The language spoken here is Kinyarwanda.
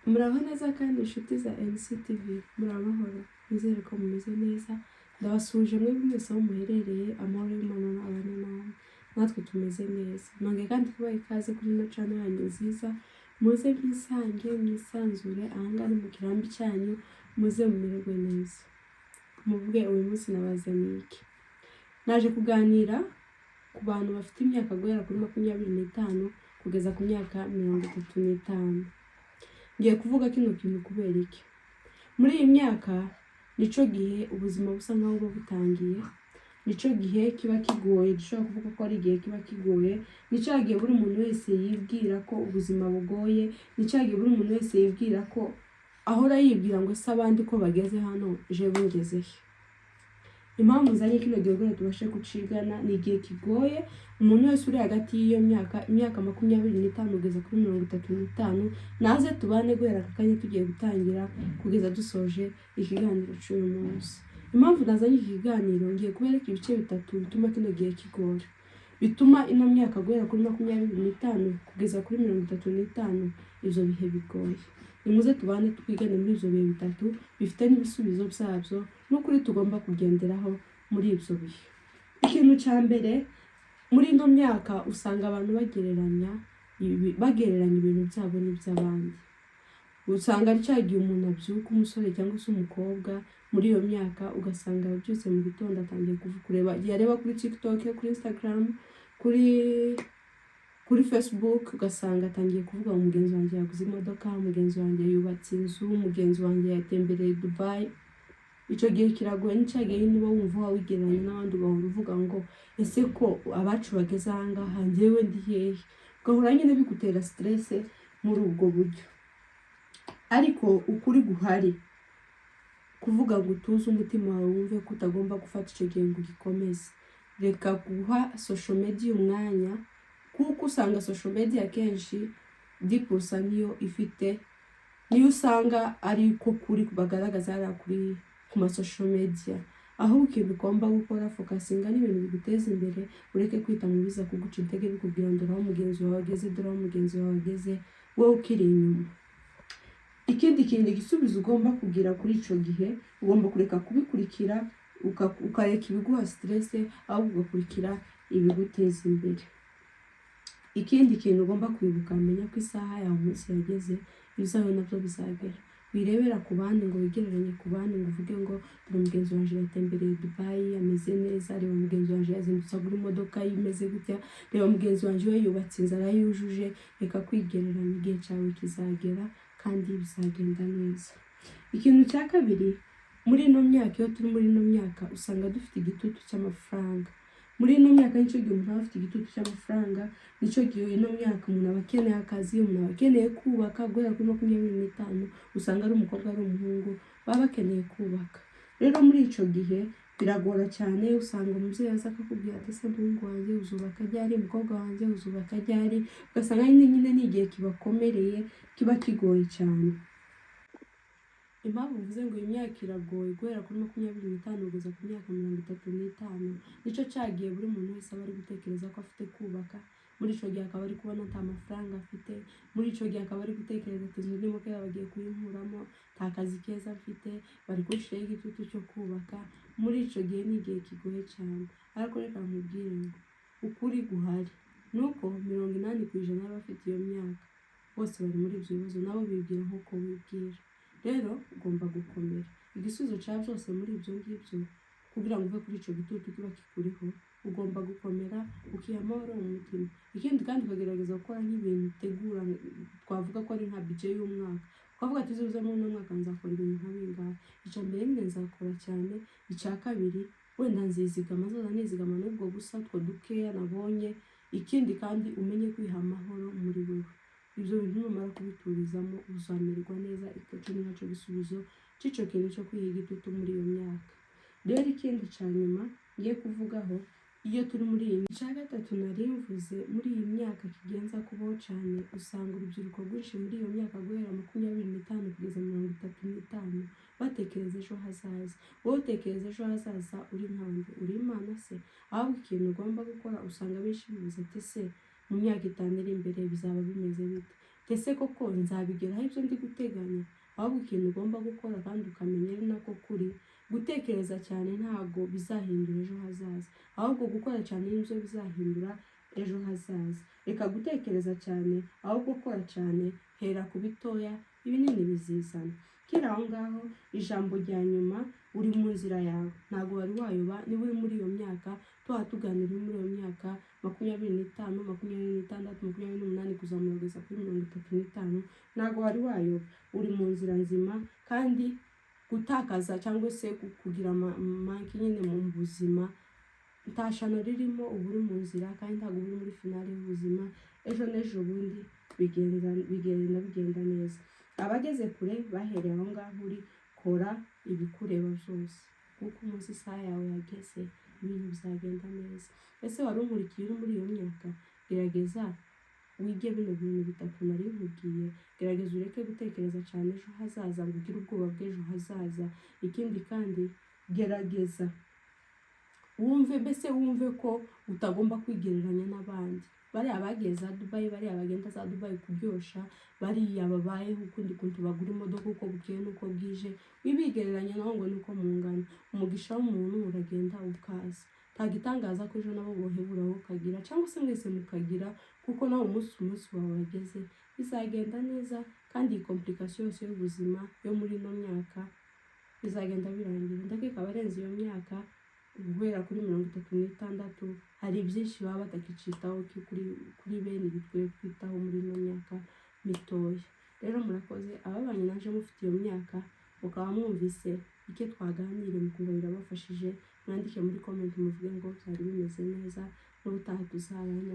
Muraho neza kandi inshuti za NCTV, muri amahoro? Nizere ko mumeze neza. Ndabasuhuje mwebwe mwese aho muherereye, amahoro y'Imana n'abane namwe. Natwe tumeze neza. Nongeye kandi kubaha ikaze kuri ino channel yanyu nziza, muze mwisange, mwisanzure, aha ngaha ni mu kirambi cyanyu, muze mumererwe neza. Muvuge uyu munsi nabazaniye iki? Naje kuganira ku bantu bafite imyaka guhera kuri 25 kugeza ku myaka 35. Ngiye kuvuga kino kintu kubera iki? Muri iyi myaka nico gihe ubuzima busa nkaho buba butangiye, nico gihe kiba kigoye, dushobora kuvuga ko ari igihe kiba kigoye, ni cya gihe buri muntu wese yibwira ko ubuzima bugoye, ni cya gihe buri muntu wese yibwira ko ahora yibwira ngo: "Ese abandi ko bageze hano, jewe ngeze he?" Impamvu nzanye kino gihe kugira tubashe kucigana, ni igihe kigoye. Umuntu wese uri hagati y'iyo myaka, imyaka 25 kugeza kuri 35, naze tubane guhera aka kanya tugiye gutangira kugeza dusoje ikiganiro cy'uyu munsi. Impamvu nazanye iki kiganiro, ngiye kubereka ibice bitatu bituma kino gihe kigora, bituma ino myaka guhera kuri 25 kugeza kuri 35 ibyo bihe bigoye. Nimuze tubane, twigane muri ibyo bihe bitatu bifite n'ibisubizo byabyo n'ukuri tugomba kugenderaho muri ibyo bihe. Ikintu cya mbere, muri ino myaka usanga abantu bagereranya ibintu byabo n'iby'abandi. Usanga ari cya gihe umuntu abyuka, umusore cyangwa se umukobwa muri iyo myaka, ugasanga arabyutse mu gitondo atangiye kureba, yareba kuri TikTok, kuri Instagram, kuri Facebook, ugasanga atangiye kuvuga ngo: "Mugenzi wanjye yaguze imodoka, mugenzi wanjye yubatse inzu, mugenzi wanjye yatembereye Dubai." Icyo gihe kiragoye. Ni cya gihe niba wumva wigereranya n'abandi, ugahora uvuga ngo: "Ese ko abacu bageze aha ngaha, njyewe ndi hehe?" Ugahora nyine bigutera stress muri ubwo buryo. Ariko ukuri guhari, kuvuga ngo utuze umutima wawe, wumve ko utagomba gufata icyo gihe ngo ugikomeze. Reka guha social media umwanya, kuko usanga social media akenshi dipusa niyo ifite, niyo usanga ari ko kuri bagaragaza hariya ku ma social media. Ahubwo ikintu ugomba gukora, focusinga n'ibintu biguteza imbere, ureke kwita mu biza kuguca intege bikubwira ngo: "Dore aho mugenzi wawe ageze, dore aho mugenzi wawe ageze," wowe ukiri inyuma. Ikindi kintu, igisubizo ugomba kugira kuri icyo gihe, ugomba kureka kubikurikira, ukareka ibiguha stress, ahubwo ugakurikira ibiguteza imbere. Ikindi kintu ugomba kwibuka, menya ko isaha yawe umunsi yageze, ibyawe nabyo bizagera. Wirebera ku bandi ngo wigereranye ku bandi, ngo uvuge ngo: "Dore mugenzi wanjye yatembereye Dubai, ameze neza. Reba mugenzi wanjye yazindutse agura imodoka imeze gutya. Reba mugenzi wanjye we yubatse inzu, arayujuje." Reka kwigereranya, igihe cyawe kizagera kandi bizagenda neza. Ikintu cya kabiri, muri ino myaka, iyo turi muri ino myaka, usanga dufite igitutu cy'amafaranga. Muri ino myaka nicyo gihe umuntu aba afite igitutu cy'amafaranga, nicyo gihe ino myaka umuntu aba akeneye akazi, umuntu aba akeneye kubaka. Guhera kuri 25 usanga ari umukobwa, ari umuhungu, baba bakeneye kubaka. Rero muri icyo gihe biragora cyane. Usanga umubyeyi aza akakubwira ati: "Ese muhungu wanjye, uzubaka ryari? Mukobwa wanjye, uzubaka ryari?" Ugasanga nyine ni igihe kibakomereye, kiba kigoye cyane. Impamvu mvuze ngo iyi myaka iragoye, guhera kuri 25 kugeza ku myaka 35, nicyo cyagiye buri muntu wese aba ari gutekereza ko afite kubaka. Muri icyo gihe akaba ari kubona nta mafaranga afite. Muri icyo gihe akaba ari gutekereza ati: "Inzu ndimo kera bagiye kuyinkuramo, nta kazi keza mfite, bari kunshyiraho igitutu cyo kubaka." Muri icyo gihe ni igihe kigoye cyane. Ariko reka nkubwire ngo ukuri guhari ni uko 80% y'abafite iyo myaka bose bari muri ibyo bibazo, nabo bibwira nk'uko wibwira. Rero ugomba gukomera. Igisubizo cya byose muri ibyo ngibyo, kugira ngo uve kuri icyo gitutu kiba kikuriho, ugomba gukomera, ukiha amahoro mu mutima. Ikindi kandi, ukagerageza gukora nk'ibintu utegura, twavuga ko ari nka budget y'umwaka, ukavuga ati: "Uzuze muri uno mwaka nzakora ibintu nka bingahe? Icya mbere nyine nzakora cyane, icya kabiri wenda nzizigama, nzaza nizigama n'ubwo busa utwo dukeya nabonye." Ikindi kandi, umenye kwiha amahoro muri wewe. Ibyo bintu numara kubiturizamo uzamererwa neza. Icyo ni nacyo gisubizo cy'icyo kintu cyo kwiha igitutu muri iyo myaka. Rero ikindi cya nyuma ngiye kuvugaho, iyo turi muri iyi, icya gatatu nari mvuze, muri iyi myaka kigenza kubaho cyane, usanga urubyiruko rwinshi muri iyo myaka guhera 25 kugeza 35 batekereza ejo hazaza. Wowe utekereza ejo hazaza uri nkande? Uri Imana se? Ahubwo ikintu ugomba gukora, usanga benshi bibaza ati: "Ese mu myaka 5 iri imbere bizaba bimeze bite?" Ese koko nzabigeraho ibyo ndi guteganya? Ahubwo ikintu ugomba gukora kandi ukamenya, ari nako kuri gutekereza cyane, ntabwo bizahindura ejo hazaza, ahubwo gukora cyane nibyo bizahindura ejo hazaza. Reka gutekereza cyane, ahubwo kora cyane. Hera ku bitoya, ibinini bizizana. Kiri aho ngaho, ijambo rya nyuma: uri mu nzira yawe, ntabwo wari wayoba. Niba uri muri iyo myaka tuba tuganira, uri muri iyo myaka 25, 26, 28 kuzamura kugeza kuri 35, ntabwo wari wayoba, uri mu nzira nzima. Kandi gutakaza cyangwa se kugira manque nyine mu buzima, nta shano ririmo. Uba uri mu nzira kandi ntabwo uri muri finale y'ubuzima. Ejo n'ejo bundi bigenda bigenda bigenda neza. Abageze kure bahereye aho ngaho uri. Kora ibikureba byose, kuko umunsi isaha yawe yageze ibintu bizagenda neza. Ese wari unkurikiye uri muri iyo myaka? Gerageza wige bino bintu bitatu nari nkubwiye. Gerageza ureke gutekereza cyane ejo hazaza, ngo ugire ubwoba bw'ejo hazaza. Ikindi kandi, gerageza wumve, mbese wumve ko utagomba kwigereranya n'abandi, bariya bagiye za Dubayi, bariya bagenda za Dubayi kuryosha, bariya babayeho ukundi kuntu, bagura imodoka uko bukeye n'uko bwije. Wibigereranya naho ngo nuko mungana. Umugisha w'umuntu uragenda ukaza. Nta gitangaza ko ejo nabo bohebura wowe ukagira, cyangwa se mwese mukagira, kuko nawe umunsi wawe wageze bizagenda neza. Kandi iyi complication yose y'ubuzima yo muri ino myaka bizagenda birangira. Ndakeka abarenze iyo myaka, guhera kuri 36, hari byinshi baba batakicitaho kuri bene ibi twe twitaho muri ino myaka mitoya. Rero murakoze ababanye naje mufite iyo myaka, mukaba mwumvise icyo twaganiriye, mukumva birabafashije. Mwandike muri comment muvuge ngo byari bimeze neza. N'ubutaha tuzabane.